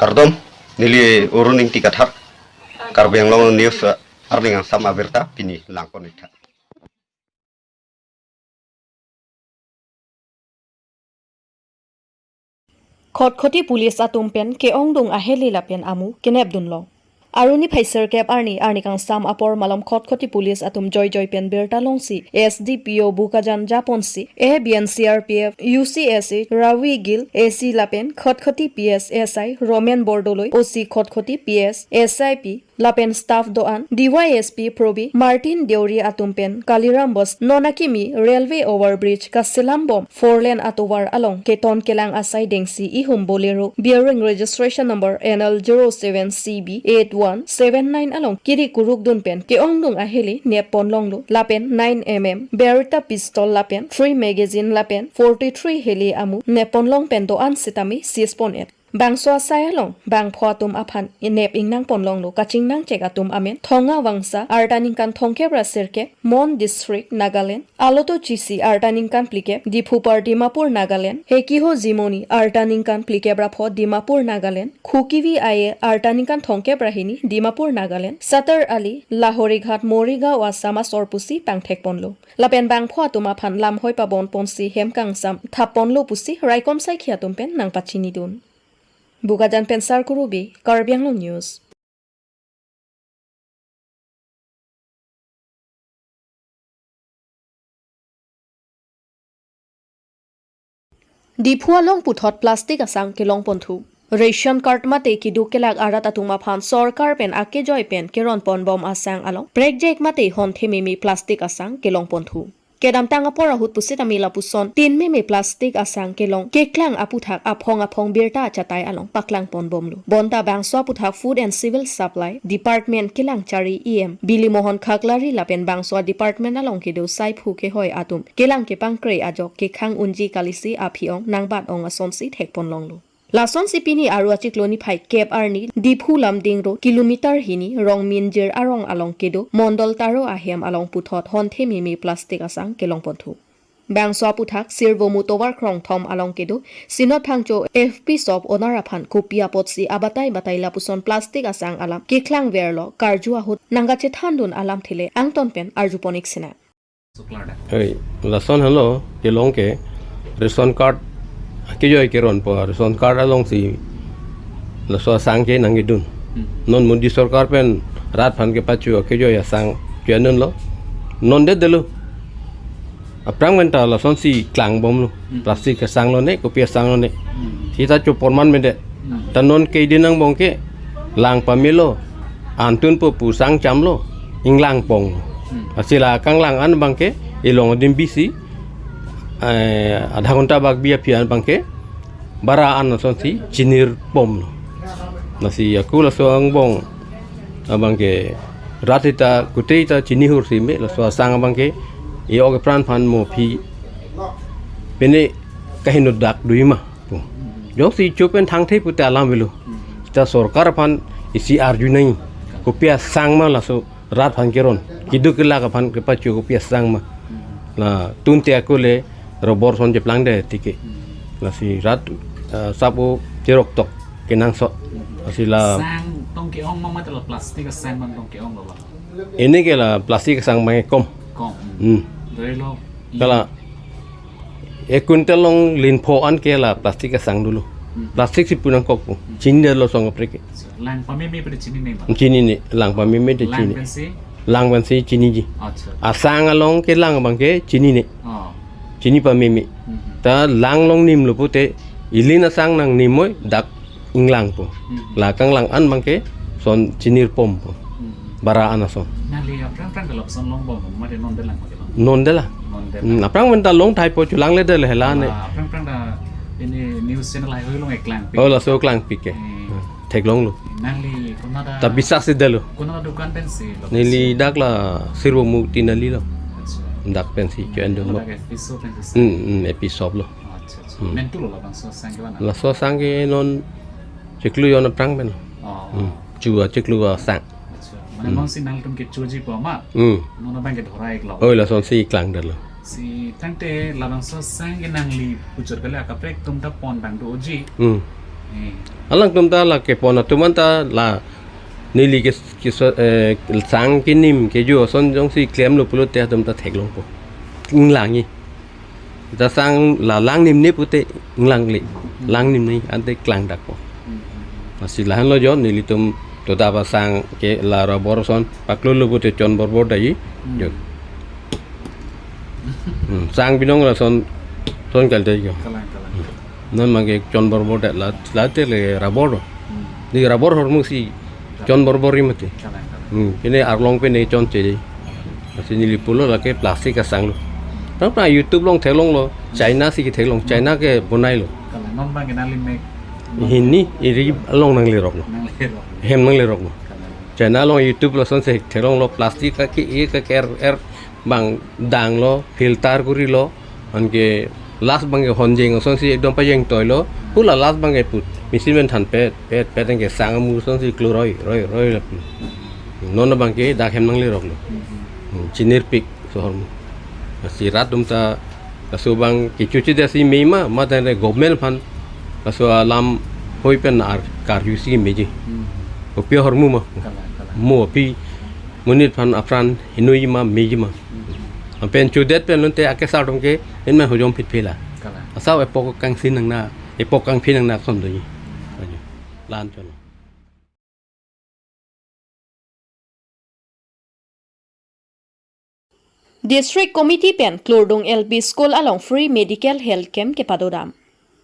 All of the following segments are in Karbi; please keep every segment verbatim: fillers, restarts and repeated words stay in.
Kardom, neli Arun Ingti Kathar, Karbi Anglong News, eh, arni kangsam abirta pini langpon-iktha. Khatkhati police atum pen ke-ongdung ahele lapen amu kenepdunlong. Aruni phai sirkep arni, arni kangsam apor malom Khatkhati police atum joijoi pen birta longsi S D P O Bokajan japonsi A B N C R P F, U C S A Ravi Gill, A C lapen Khatkhati P S S I Roman Bordoloi, O C Khatkhati P S, S I P, lapen staff do-an, D Y S P Probi Martin Deuri atum pen Kaliram Bus non akimi railway overbridge kaselam bom four lane atovar along keton kelang asai dengsi ihum Bolero bearing registration number N L zero seven C B eight one seven nine along kiri kurukdun pen ke-ongdung ahele neppon longlo lapen nine M M Beretta pistol lapen three magazine lapen forty-three hele amu neppon long pen do-an sitame seize pon-et. Bangso asai along bangpho atum aphan inep ingnang pon longlo kachingnangchek atum amen Thonga Wangsa, arta ningkan thomkep ra sirkep, Mon District, Nagaland, Aloto Chisi, arta ningkan phlikep, Diphupar, Dimapur, Nagaland, Hekiho Jimoni, arta ningkan phlikep ra pho, Dimapur, Nagaland, Khukivi Aye, arta ningkan thomkep ra hini, Dimapur, Nagaland, Satar Ali, Lahorighat, Morigaon, Assam asor pusi pangthek ponlo. Lapen bangpho atum aphan lamhoi pabon ponsi hem kangsam thap ponlo pusi raikom saikhi atum pen nangpachinidun. Bokajan pen Sarkuru Bey, Karbi Anglong News. Diphu along puthot plastic asang kelong ponthu. Ration card mate keduk kelak arat atum aphan sorkar pen akejoi pen keron pon bom asang along prekjek mate honthe meme plastic asang kelong ponthu. Kedamtang apor ahut pusitame lapuson tin meme plastic asang kelong keklang aputhak aphong aphong birta achatai along paklang pon bomlo. Bonta bangso aputhak Food and Civil Supply Department kelang chari E M Bili Mohan Khaklari lapen bangso department along kedo saiphu kehoi atum kelang kepangkre ajok kekhang unji kalisi aphi ong nangbat ong asonsi thek pon longlo. Lasonsi pini Aru achiklo niphai kep arni Diphu Lumding Road kilometer hini Rongminjir arong along kedo Mondol Taro ahem along puthot honthe meme plastic asang kelong ponthu. Bangso aputhak Sirvomu tovar krongthom along kedo Sinot Phangcho F P shop owner aphan kopi apotsi abatai batai lapuson plastic asang alam keklangverlo karju ahut nangkachethandun alamthe le angton pen arju pon-ik sinang. Oi, lason helo kelong ke ration card akejoi keron po, ration card alongsi laso asang ke nangkedun. Hmm. Non Modi sorkar pen rat aphan kepacho akejoi asang ke-endunlo. Non det detlo. Aphrang pen ta lasonsi klang bomlo. Hmm. Plastic asang lone, kopi asang lone. Hmm. Sita cho porman mede. Hmm. Ta non keding angbong ke lang pamelo, antunpo pu sang chamlo, inglang pong. Hmm. Lasi la kanglang an abang ke ilong adim bisi, eh, adha ghonta bak bi aphi an abang ke bara an asonsi chinir pomlo. Lasi aku laso angbong abang ke rat sita kute sita chinihursi me laso asang abang ke e-ok epran aphan mo aphi pine kahinut dak dui ma pu. Jongsi cho pen thangthe pute alam avelo. Sita sorkar aphan isi arju nangji. Kopi asang ma laso rat aphan keron. Keduk kelak aphan kepacho kopi asang ma. La tunte ako le robor ason cheplangde tike. Lasi rat, eh, sapo cherok tok kenangsot. Lasi la sang tong ke-ong ma mate la plastic asang man tong ke-onglo ba? Ini ke la plastic asang abang ke kom. Kom. Hmm. Dari lo. Kala ek quintal along lin pho an ke la plastic asang dolo. Hmm. Plastic si pu nangkok pu. Hmm. Chinidetlo song kaprek ke. So, lang pameme pada chinine ba? Chinine, lang pameme te lang chini. Pensi? Lang pensi chiniji. Acha. Asang along kelang abang ke chinine. Oh. Chini pameme. Hmm. Ta lang along nimlo pute ilin asang nangnim moi dak inglangpo. Hmm. La kanglang an abang ke son chinir pompo. Hmm. Bara an ason. Nangli aphrang aphrang ke lapuson long bom, mate non detlang mate long? Non detlang. Non detlang. Hmm, aphrang pen ta long thaipo, chulang le det le hela ne. Ah, aphrang aphrang ta ini news channel hai hui long eklangpik. Oh, laso klangpik ke. Hmm. Hmm. Theklonglo. Nangli konat a? Ta bisas si detlo. Konat a dukan pensi lo? Neli dak la Sirvomu Tinali lo. Acha. Dak pensi cho-endun lo. Dak episode pensi. Hmm, hmm, episode lo. Acha, acha. Hmm. Mentu lo labangso asang ke mana? Laso asang ke non chiklo jon aphrang pen. Oh. Hmm. Chu achiklo asang. Acha. Mane, hmm, nonsi nangtum kechoji po ma? Hmm. Non abang ke dhora-iklo. Oi, lasonsi klangdetlo. Si tangte labangso asang ke nangli puchot kali akaprek atum ta pon abang doji. Hmm. Alangtum ta la kepon atum anta la neli ke, ke so, eh, sang kenim keju ason jongsi klemlo pulote atum ta theklongpo. Inglangji. Ta sang la langnim ne pute inglangle. Langnim ne ante klangdakpo. Lasi lahenlo jo nelitum to ta ba sang ke la rabor ason paklolo pute chon borbor daji. Jo. Hmm, sang binong lason son kalde jo. Kalang, kalang. Non mangke chon borbor da la, late le rabor do. Hmm. Di rabor hormu si chon borbor ri mati. Kalang, kalang. Hmm, kene arlong pen ne chonche. Lasi neli pulo lake plastic asanglo. Tangka YouTube along theklonglo, China si ketheklong, China ke bonailo. Kalang, non bang ke nangli mek. Hini iri along nangleroklo. Nanglerok. Hem nangleroklo. Kalang. China along YouTube lason si theklonglo, plastic ke e ke er er bang danglo, filter kurilo, anke last bang ke honjeng asonsi ekdom pajeng toilo, hula last bang ke put, machine pen than pet, pet, pet anke sang amu asonsi klo roi, roi, roi lapu. Non bang ke dak hem nangleroklo. Hmm, chinirpik so hormu. Si rat atum ta, laso bang kechoche dasi mei ma, ma tangte government aphan, laso alam hoi pen ar karju si meji. Hmm. Kopi ahormu ma. Kalang, kalang. Mo pi monit aphan apran hinoi ma meji ma. Hmm. Lapen chodet pen lonte akesar atum ke inma hojom phit phela. Kalang. Asau epok kangsin nang na, epok kangphi nang na kon doji. Ajo. Lan chon. District Committee pen Klurdung L P School along free medical health camp kepadodam.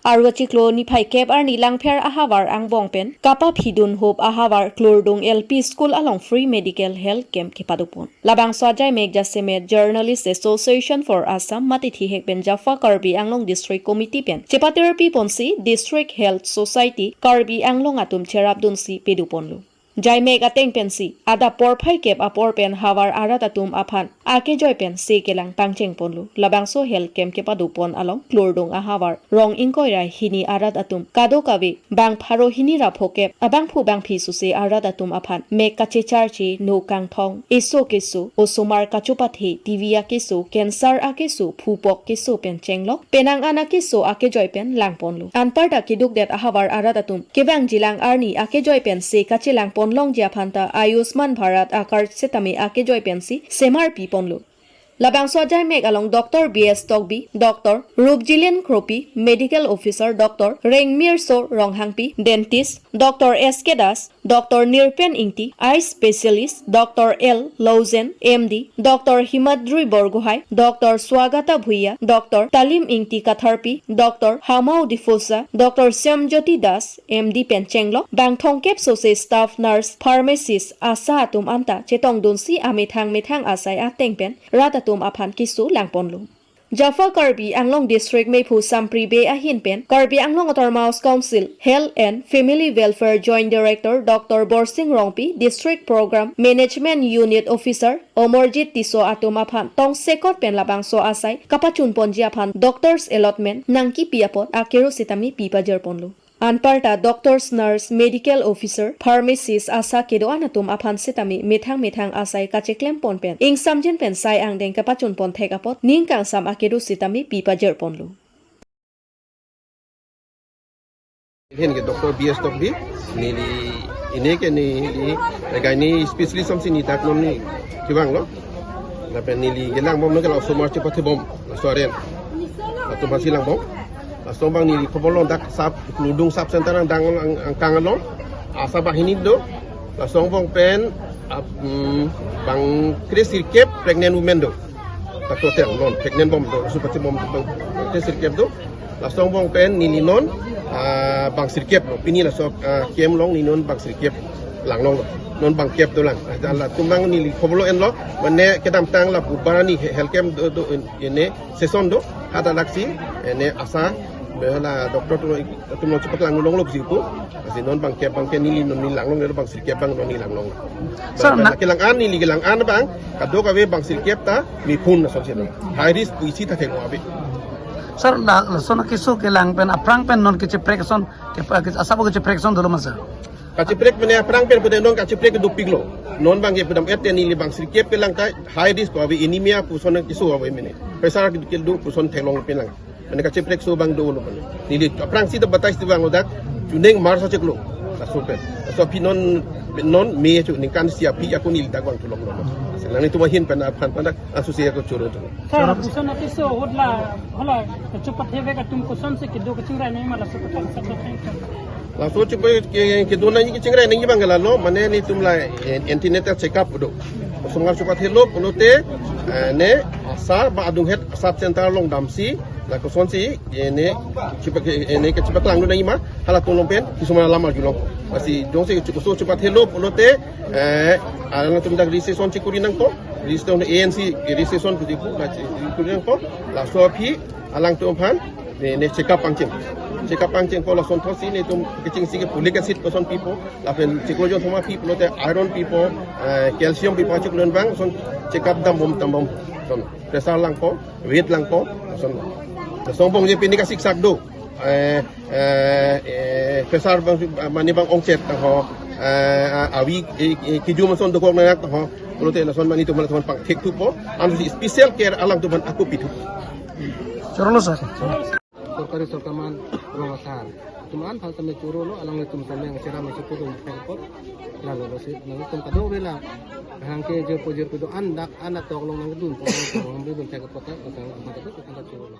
Arvachi klo niphai kep arni Langpher ahavar angbong pen kapaphidun hop ahavar Klurdung L P School along free medical health camp kepadopon. Labangso ajaimek jasemet Journalist Association for Assam mate thihek pen Jaffa Karbi Anglong District Committee pen chepatirpi ponsi District Health Society Karbi Anglong atum cherapdunsi pedoponlo. Jaimek ateng pensi adap porphai kep apor pen havar arat atum aphan akejoi pen se kelang pangchengponlo. Labangso health camp kepadopon along Klurdung ahavar rong ingkoi ra hini arat atum kadokave bang pharo hini ra phokep abangphu bangphi suse arat atum aphan mek kachecharche, no kangthong, eso keso, osomar kachopathe, T B akeso, cancer akeso, phupok keso pen chenglok, penang an akeso akejoi pen langponlo. Anparta kedukdet ahavar arat atum kevangjilang arni akejoi pen se kachelangpon longji aphanta Ayushman Bharat acard setame akejoi pensi semarpiponlo. Labangso ajaimek along Doctor B S Tokbi, Doctor Rupjilin Kropi, Medical Officer Doctor Rengmirso Ronghangpi, Dentist Doctor S K Das, Doctor Nirpen Ingti, Eye Specialist Doctor L Loujen, M D, Doctor Himadri Borgohai, Doctor Swagata Bhuiya, Doctor Talim Ingti Katharpi, Doctor Hamau Difosa, Doctor Shyamjyoti Das, M D pen chenglok bang thomkep sose staff nurse, pharmacist, ASHA atum anta chetongdunsi amethang methang asai ateng pen rat atum aphan keso langponlo. Jaffa Karbi Anglong District meiphu Sampri Bey ahin pen Karbi Anglong Autonomous Council Health and Family Welfare Joint Director Doctor Borsing Rongpi, District Program Management Unit Officer Omorjit Tisso atum aphan tongsekot pen labangso asai kapachunponji aphan doctors allotment nangkipi apot akero sitame pi pajirponlo. Anparta doctors, nurse, medical officer, pharmacist, ASHA kedo-an atum aphan sitame methang methang asai kacheklempon pen ingsamjin pen sai angdeng kapachunpon thek apot ning kangsam akedo sitame pi pajirponlo. Lahin ke Doctor B S Tokbi, neli, neli ke neli gynae specialist ason si neli dak non neli kevanglo. Lapen neli kelangbom nangke la osomar chepathebom, laso aren. Latum aphansi langbom. Laso bang neli khobor long dak sub, Klurdung sub center nang dang ang, angkang along. ASHA banghini do. Laso angbong pen, ap, mm, bang kresirkep pregnant women do. Laso hotel non pregnant bom do, supathebom do, bang kresirkep do. Laso angbong pen neli non, ah, bang sirkep lo. Pini laso, ah, camp along neli non bang sirkep langlonglo. Non bang kep dolang. Ah, latum bang neli khobor lo enlo. Mane kedamtang la bubar arni he-, health camp do, do, in, ine session do. Hadak lasi, ine ASHA, be la doctor atum, atum along chepaklangdun longlo pusi pu. Lasi non bang kep bang ke neli non neli langlong, neli bang sirkep bang non neli langlong. Sir, bang, na- bang kelang an neli kelang an bang, kadokave bang sirkep ta mephun asonsi non. High risk pusi ta theklong ave. Sir, la, lason keso kelang pen, aphrang pen non kacheprek ason, ke, ke, ASHA pu kacheprek ason dolo ma sir? Kacheprek pen aphrang pen pute non kacheprek dopiklo. Non bang ke pudam et neli bang sirkep kelang ta high risk pu ave, anemia puson keso ave mene. Pressure ke do puson theklong pen lang. Mane kacheprek so bang dolo mane. Neli aphrangsi ta batai si bang lo dak. Chuning March achiklo. Laso pen. Laso aphi non, non May chu ningkan isi aphi ako neli dak vangthu longlo. Lasi nanglitum ahin pen aphan pen dak aso si ako choro tu. Sir, lapuson ati so hot la, hala, kachepathevek atum kosonsi kedo kachingrai nangji ma laso kotang sa kotang. Laso chupe ke, kedo nangji kachingrai nangji abang lalo, mane nelitum la, eh, antenatal check-up do. Osomar chepathelo pulote, eh, ne, ASHA ba adunghet sub center along damsi, la kosonsi, eh, ne, chepa-, eh, ne kachepaklang do nangji ma, halatum along pen, kisoma alam arjulong. Lasi jongsi chukuso chepathelo pulote, eh, alangtum dak registration chikuri nangpo, registration A N C registration pu dipu, la chikuri nangpo, laso aphi, alangtum aphan, ne, ne check-up pangcheng. Check-up pangchengpo, lasonthotsi netum kachingsi ke folic acid koson pipo, lapen chiklo jon thoma pi pulote iron pipo, eh, calcium pipo, chiklo jon abang, son check-up dambom dambom, son pressure langpo, weight langpo, son, son bong je pini kasiksak do. Eh, eh, eh, pressure abang, mane abang ongchet tangho, eh, avi, eh, eh, kejum ason dokok nangnak tangho, pulote lason mane atum atum pangthek thupo, ansi special care alangtum aphan ako pithu. Choro lo, sir. Sorkari sorkar aman rong asar. Atum an phal tame choro lo, alanglitum tame ngasera masuk ke dum pengkot. Lalu lo si, lalu tum kadokave la. Hangke je pojir kudo an dak an atok along nangdun, pojir along nangdun pengkot, pasang pengkot, pengkot choro lo.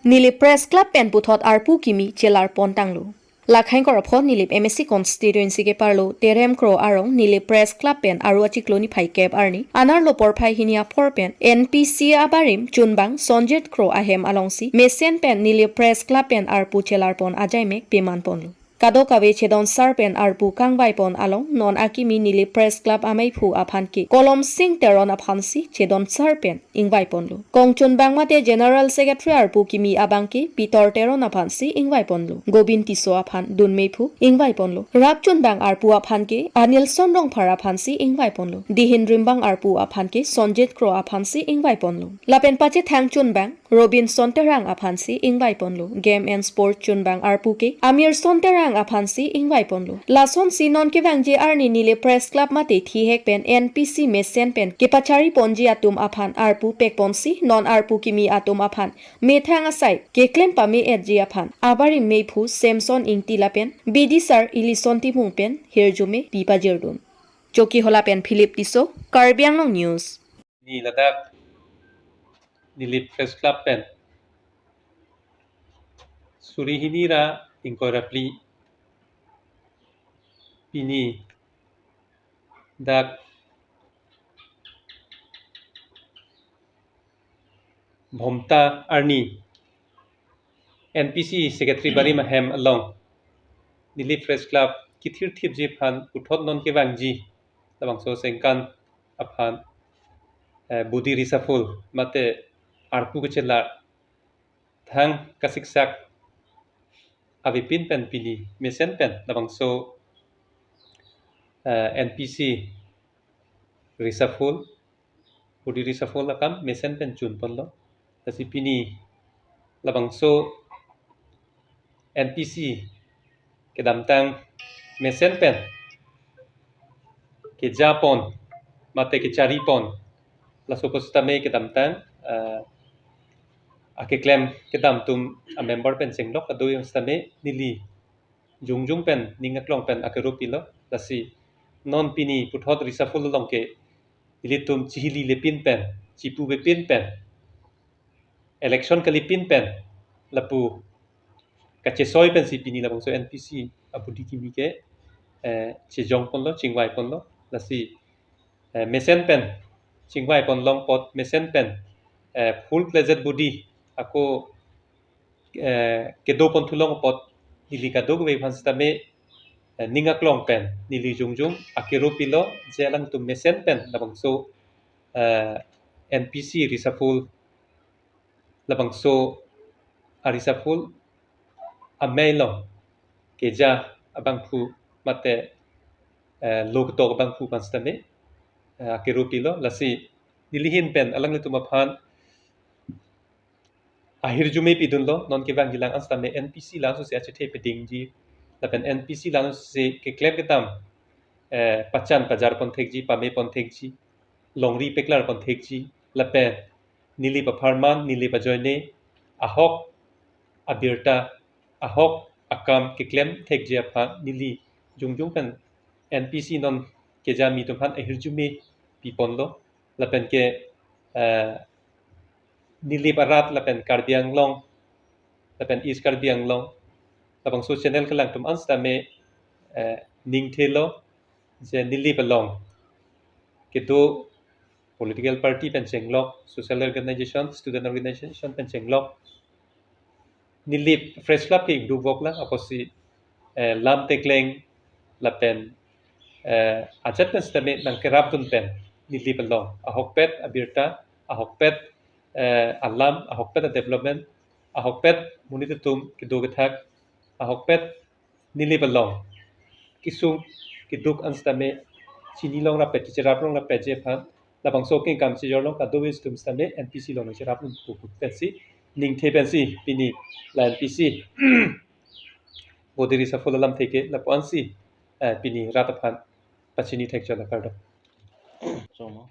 Nilip Press Club pen puthot arpu kimi chelar pon tanglo. Lakhang korapho Nilip M A C constituency keparlo Terem Kro arong Nilip Press Club pen Aru achiklo niphai kep arni, anerlo porphai hini apor pen N P C abarim chunbang Sonjit Kro ahem alongsi mesen pen Nilip Press Club pen arpu chelar pon ajaimek peman ponlo. Kadokave chedonsar pen arpu kangvai pon along non akimi Nilip Press Club ameiphu aphan ke Kolom Sing Teron aphansi chedonsar pen ingvai ponlo. Kongchunbang mate General Secretary arpu kimi abang ke Pitor Teron aphansi ingvai ponlo. Gobin Tisso aphan dunmeiphu ingvai ponlo. Rapchunbang arpu aphan ke Anilson Rongphar aphansi ingvai ponlo. Dihin rimbang arpu aphan ke Sonjit Kro aphansi ingvai ponlo. Lapen pachethang chunbang Robinson Terang aphansi ingvai ponlo. Game and Sport chunbang arpu ke Amirson Terang aphansi ingvai ponlo. Lasonsi non kevangji arni Nilip Press Club mate thihek pen N P C mesen pen kepachari ponji atum aphan arpu pek ponsi non arpu kimi atum aphan methang asai keklem pame-etji aphan abarim meiphu Samson Ingti lapen bidisar Ilison Timung pen hirjume pi pajirdun. Chokihola pen Philip Tisso, Karbi Anglong News. Ni ladak Nilip Press Club pen suri hini ra ingkoi ra phli pini dak Bhomta arni N P C Secretary barim ahem along Nilip Press Club kethirthipji aphan puthot non kevangji labangso sengkan aphan, eh, body reshuffle mate arpu kechelar thang kasiksak avepin pen pini mesen pen labangso, eh, N P C reshuffle, body reshuffle akam mesen pen chun ponlo. Lasi pini labangso N P C kedamtang mesen pen keja pon mate kechari pon, laso pusitame kedamtang, eh, akeklem kedam atum amember pen chenglok ado yang sitame neli jongjong pen ning aklong pen akero pilo. Lasi non pini puthot reshuffle along ke ilitum chihili lepin pen, chipu bepin pen, election kalipin pen lapu kachesoi pensi pini labangso N P C a-body kimi ke, eh, chejong ponlo, chingvai ponlo. Lasi, eh, mesen pen chingvai ponlong apot mesen pen, eh, full-fledged body ako, eh, kedo pon thulong apot neli kadokave aphan sitame, eh, ning aklong pen neli jongjong akero pilo je alangtum mesen pen labangso, eh, N P C reshuffle, labangso a-reshuffle amei along keja abangphu mate, eh, lo ketok abangphu aphan sitame, eh, akero pilo. Lasi neli ahin pen alanglitum aphan ahirjume pidunlo, non kevangjilang an sitame N P C la anso si achethe pedingji lapen N P C la anso si keklem kedam, eh, pachan pajar pon thekji, pame pon thekji, longri peklar pon thekji lapen Nilip apharman, Nilip ajoine, ahok abirta, ahok akam keklem thekji aphan neli jongjong pen N P C non kejami atum aphan ahirjume piponlo, lapen ke, eh, Nilip arat lapen Karbi Anglong, lapen East Karbi Anglong, labangso channel kelang atum an sitame, eh, ningthelo, je Nilip along kedo political party pen chenglok, social organization, student organization pen chenglok, Nilip Press Club ke ingduk vok lang, apotsi, eh, lam tekleng lapen, eh, ajat pen sitame nangkerapdun pen Nilip along ahokpet abirta, ahokpet, eh, alam, ahokpet a-development, ahokpet monit atum kedo kethak, ahokpet Nilip along kesung keduk an sitame chini longrap-et, kecherap longrap-etji aphan, labangso akengkam chejor along kadokave atum sitame N P C along nangcherapdun pu pu pensi, ningthe pensi pini la N P C Bodiri Saphulo alamthe ke lapu-ansi, eh, pini rat aphan pachini thekchotlo, kardom. Choma.